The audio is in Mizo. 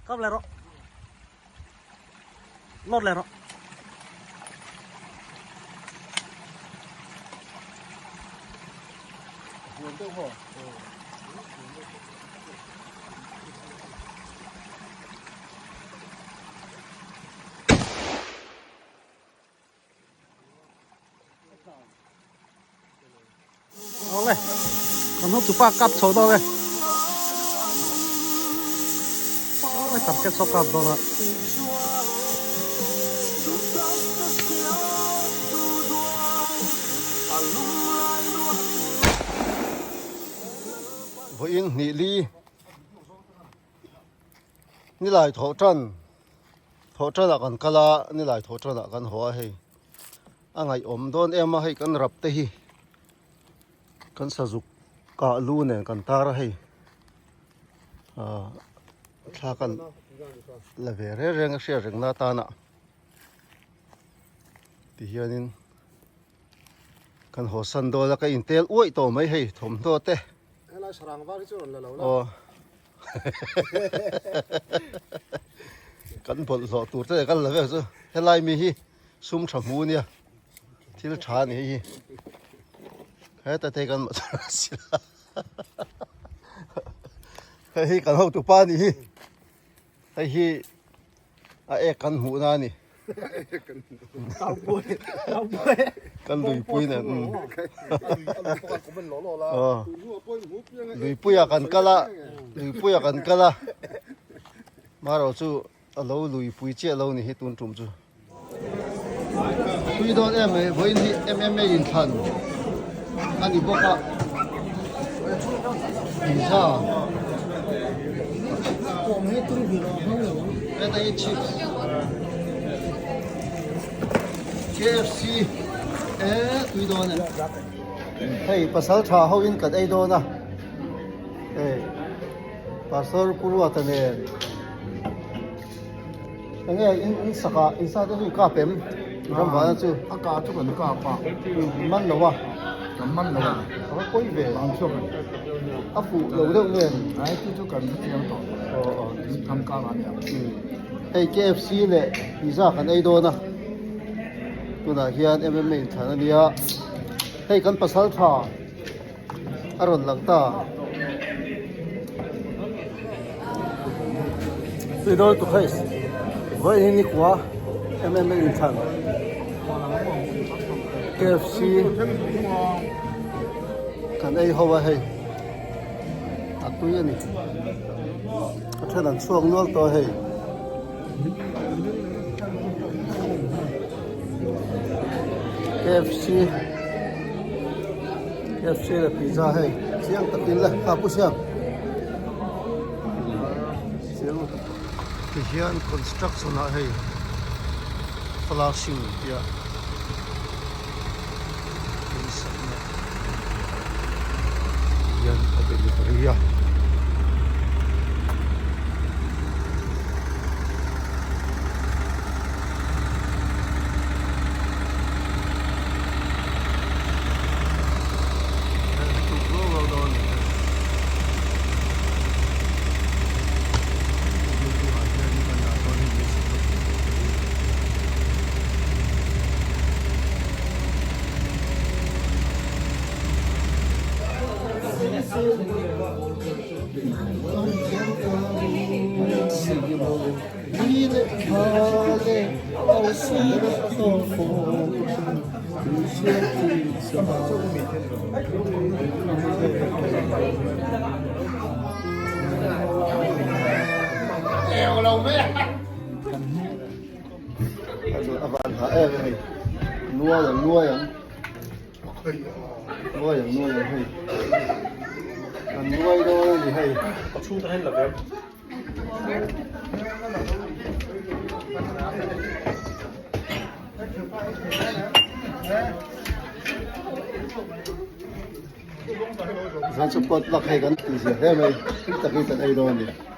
Kap leh rawh. Lawt leh rawh. Awle kan ho tupa kap chho dawn e awle target saw kap dawn a. Vawiin hnih li nilai thawh tan thawh tanah kan kal a nilai thawh tanah kan haw a hei. A ngaihawm dawn em a hei kan rap te hi kan sazuk kah lu nen kan tar a hei ahh thla kan la ve reng reng a hriat reng na atana ti hianin kan haw san dawn a ka intel uaih tawh mai hei thawmhnaw te Helai sarang var hi chu rawn la lo la. Aw. Kan bawlhhlawh tur te kan la vel chu helai mi hi sum tha hmu nia thil tha ni hei hi heta te kan hei hi kan hotu pa ni hi hei hi a ek kan hmuh na ani kan luipui nen luipuia kan kal a luipuia kan kal a marawh chu A lo lui pui chiah lo ni hi tun tum chu. Tui dawn em mai vawiin hi MMA inthlan a ni bawk a pizza heta hi chips KFC e tui dawn e hei pasal tha ho in kan ei dawn a hei Pastor Pu Ruata nen enge in in sak ah in sa te chu i kap em ram vana chu a ka chu kan kap a man lo a kan man lo a a va pawi ve ang chuak a a fuh lo deuh nge ni ai chu chu kan hre chiang tawh aw aw tham kar a nia hei KFC leh pizza kan ei dawn a tunah hian MMA inthlan a nia hei kan pasal tha a rawn lang ta. Tuidol tu kha vawiin hi nikhua MMA inthlan KFC kan ei ho a hei a tui a ni a then an chhuak nual tawh a hei. KFC KFC leh pizza hei chiang takin le ha pu siam chiang ti hian construction ah hei flashing tia in sakna hian a delivery a. A van ha em hei nuai ang nuai ang nuai ang nuai ang hei kan nuai dawn a ni hei a chhung te hian la ve. Zan chu pot lak hei kan tih zia hle mai tui takin kan ei dawn a ni.